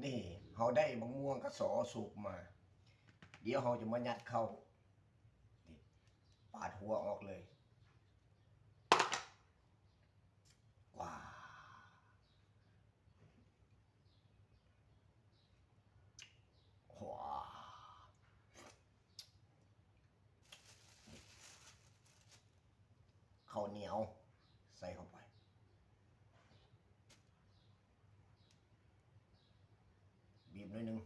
ນີ້ ເຮົາໄດ້ບັກມ່ວງກະສໍສຸກມາ ດຽວເຮົາຈະມາຍັດເຂົ້າ ນີ້ ປາດຫົວອອກເລີຍ ວ້າ ວ້າ ເຂົ້າໜຽວໃສ່ເຂົ້າໄປ ບີບໜ້ອຍໜຶ່ງ.